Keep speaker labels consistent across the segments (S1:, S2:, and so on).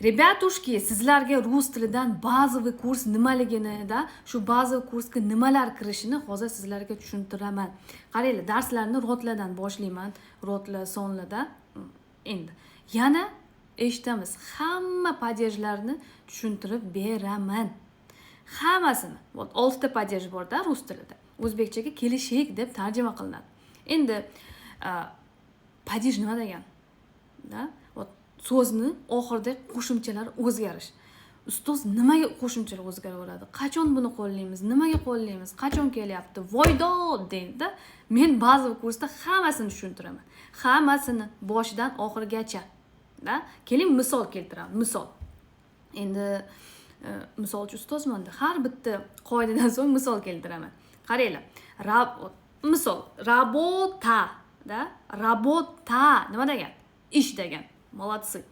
S1: Ребятушки, sizlarga rus tilidan bazaviy kurs nimaligini da, shu bazaviy kursga nimalar kirishini hozir sizlarga tushuntiraman. Qaranglar, darslarni род lardan boshlayman, род lar, sonlarda. Endi yana eshitamiz, hamma падеж larni tushuntirib beraman, hammasini. Вот, oltita падеж borda rus tilida, o'zbekchaga "kelishik" deb tarjima qilinadi. Endi падеж nima degani da? Вот, so'zni oxirida qo'shimchalar o'zgarish. Ustoz, nimaga qo'shimchalar o'zgaraveradi? Qachon buni qo'llaymiz, nimaga qo'llaymiz, qachon kelyapti, voydod deydida. Men bazaviy kursda hammasini tushuntiraman, hammasini boshidan oxirigacha da. Keling, misol keltiraman, misol. Endi misolchi ustozmanda, har bitta qoidadan so'ng misol keltiraman. Qaranglar, misol, работа da. Работа nima degan? Ish degan. Молодцы.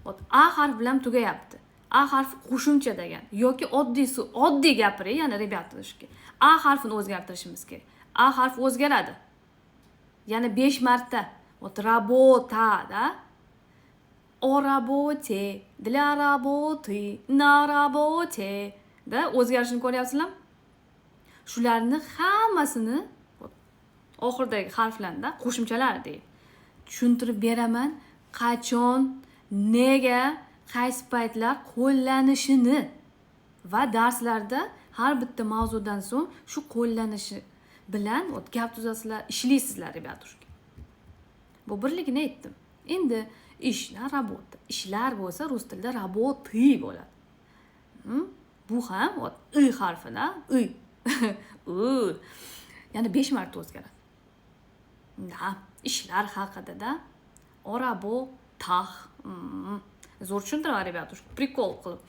S1: Вот, а harfi bilan tugayapti. А harfi qo'shimcha degan yoki oddiy oddiy gapiring ya'ni, ребятушки, а harfini o'zgartirishimiz kerak. А harfi o'zgaradi yana besh marta. Вот, работа да: о работе, для работы, на работе да. O'zgarishini ko'ryapsizlarmi? Shularni hammasini, oxiridagi harflarda qo'shimchalar deydi, tushuntirib beraman, qachon, nega, qaysi paytlar qo'llanishini va darslarda har bitta mavzudan so'ng shu qo'llanishi bilan, вот, gap tuzasizlar, ishlaysizlar, ребятушки. Bu birligini aytdim. Endi ishlar, работа, ishlar bo'lsa, rus tilida работы bo'ladi. Bu ham, вот, ы harfida, ы u yana besh marta o'zgaradi да, ishlar haqida-da, о работах. Zo'r tushuntiraman, ребятушки, прикол qilib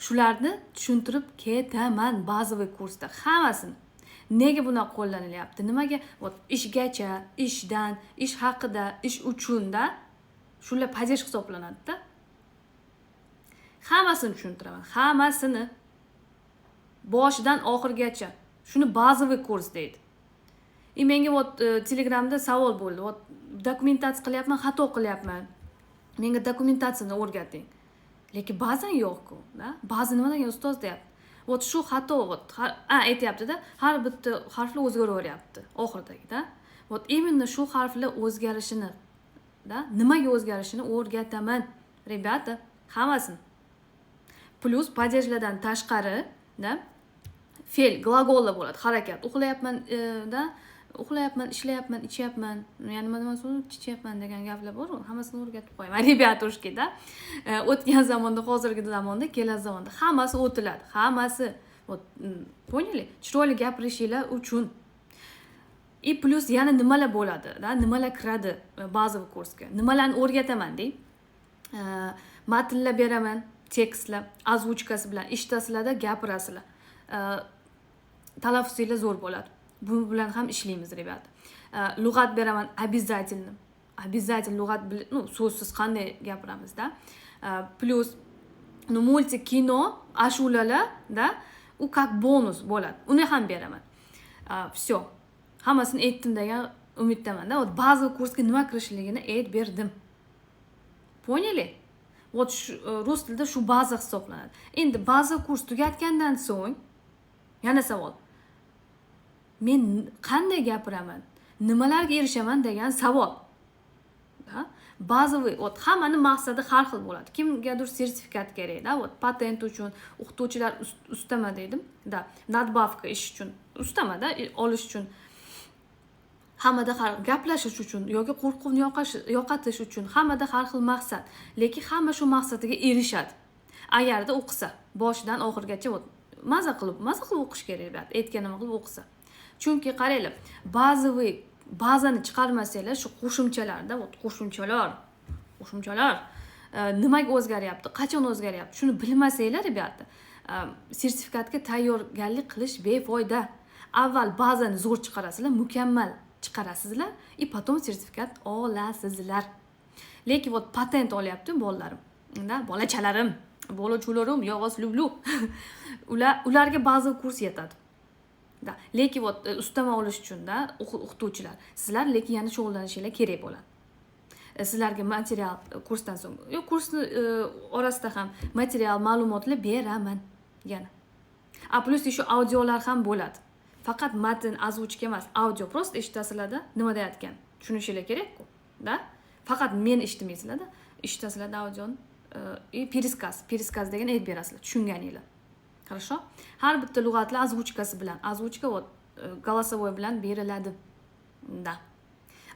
S1: shularni tushuntirib ketaman bazaviy kursda hammasini. Nega bunaqa qo'llanilyapti, nimaga, вот, ishgacha, ishdan, ish haqida, ish uchunda, shular падеж hisoblanadida. Hammasini tushuntiraman, hammasini boshidan oxirigacha. Shuni bazaviy kurs deydi. И menga, вот, Telegramda savol bo'ldi: вот, dokumentatsiya qilyapman, xato qilyapman, menga dokumentatsiyani o'rgating, lekin ba'zan yo'qku da. Ba'zi nima degan, ustoz, deyapti. Вот, shu xato, вот, a aytyaptida, har bitta harflar o'zgaraveryapti oxiridagida. Вот, именно shu harflar o'zgarishini да, nimaga o'zgarishini o'rgataman, ребята, hammasini. Плюс падеж lardan tashqari да, fe'l, глагол lar bo'ladi, harakat. Uxlayapman da, uxlayapman, ishlayapman, ichyapman, ya'ni nima demasi, chichyapman degan gaplar bor, hammasini o'rgatib qo'yaman, ребятушки da. O'tgan zamonda, hozirgi zamonda, kelasi zamonda hammasi o'tiladi, hammasi. Вот, поняли? Chiroyli gapirishinglar uchun. И плюс yana nimalar bo'ladi да, nimalar kiradi bazaviy kursga, nimalarni o'rgataman deng. Matnlar beraman, tekstlar озвучка si bilan, eshitasizlarda, gapirasizlar, talaffuzinglar zo'r bo'ladi. Bu bilan ham ishlaymiz, ребята. Lug'at beraman обязательно, обязательно lug'at. Ну, so'zsiz qanday gapiramizda? Плюс, ну, мультик, kino, ashulalar да, u как bonus bo'ladi, uni ham beraman. Все, hammasini aytdim degan umiddamanda. Вот, bazaviy kursga nima kirishligini aytib berdim, поняли? Вот, shu rus tilida shu baza hisoblanadi. Endi baza kurs tugatgandan so'ng yana savol: men qanday gapiraman, nimalarga erishaman degan savol. Bazaviy, вот, hammani maqsadi har xil bo'ladi. Kimgadir sertifikat kerakda, вот, patent uchun, o'qituvchilar ustama deydim да, надбавка ish uchun, ustamada olish uchun, hammada har, gaplashish uchun yoki qo'rquvni yo'qotish uchun, hammada har xil maqsad, lekin hamma shu maqsadiga erishadi, agarda o'qisa boshidan oxirigacha. Вот, maza qilib, maza qilib o'qish kerak, ребят, aytganimni qilib o'qisa. Chunki qaranglar, bazaviy bazani chiqarmasanglar, shu qo'shimchalarda, вот, qo'shimchalar nimaga o'zgaryapti, qachon o'zgaryapti, shuni bilmasanglar, ребята, sertifikatga tayyorgarlik qilish befoyda. Avval bazani zo'r chiqarasizlar, mukammal chiqarasizlar и потом sertifikat olasizlar. Lekin, вот, patent olyapti bolalarim да, bolachalarim, bolachalarim, я вас люблю, ular, ularga bazaviy kurs yetadi да. Lekin, вот, ustama olish uchunda o'qituvchilar, sizlar lekin yana shug'ullanishinglar kerak bo'ladi. Sizlarga material kursdan so'ng, yo'q, kursni orasida ham material, ma'lumotlar beraman yana. А плюс еще audiolar ham bo'ladi. Faqat matn, озвучка emas, audio, просто eshitasizlarda, nima deyotgan tushunishinglar kerakku, да? Faqat men eshitmaysizlarda, eshitasizlarda audioni и пересказ. Пересказ degan aytib berasizlar tushunganinglar. Хорошо? Har bitta lug'atlar озвучка si bilan, озвучка, вот, голосовой bilan beriladi, да.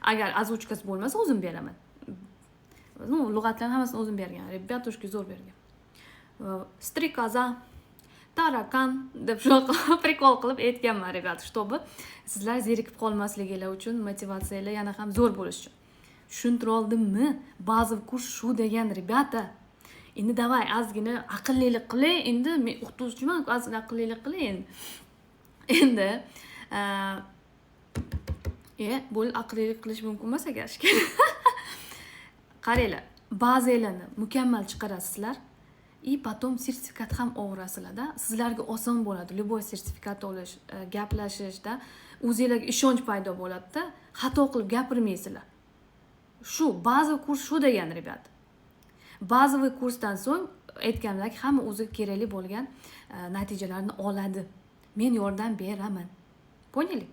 S1: Agar озвучка si bo'lmasa, o'zim beraman. Ну, lug'atlarni hammasini o'zim bergan, ребятушки, zo'r bergan. Стрекоза, таракан deb shunaqa прикол qilib aytganman, ребят, чтобы sizlar zerikib qolmasliginglar uchun, motivatsiyanglar yana ham zo'r bo'lishi uchun. Tushuntira oldimmi? Bazaviy kurs shu degan, ребята. Endi давай, ozgina aqllilik qilay endi. Men o'qituvchiman, ozgina aqllilik qilay endi. Endi bo'ldi, aqllilik qilish mumkin emas ekan. Qaranglar, bazanglarni mukammal chiqarasizlar и потом sertifikat ham olaverasizlarda. Sizlarga oson bo'ladi любой sertifikat olish, gaplashishda o'zinglarga ishonch paydo bo'ladida, xato qilib gapirmaysizlar. Shu bazaviy kurs shu degan, ребят. Bazaviy kursdan so'ng, aytganimdek, hamma o'ziga kerakli bo'lgan natijalarni oladi. Men yordam beraman, поняли?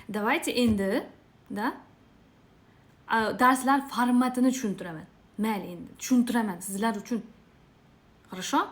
S1: Давайте endi, да, darslar formatini tushuntiraman. Mayli, endi tushuntiraman sizlar uchun. Хорошо.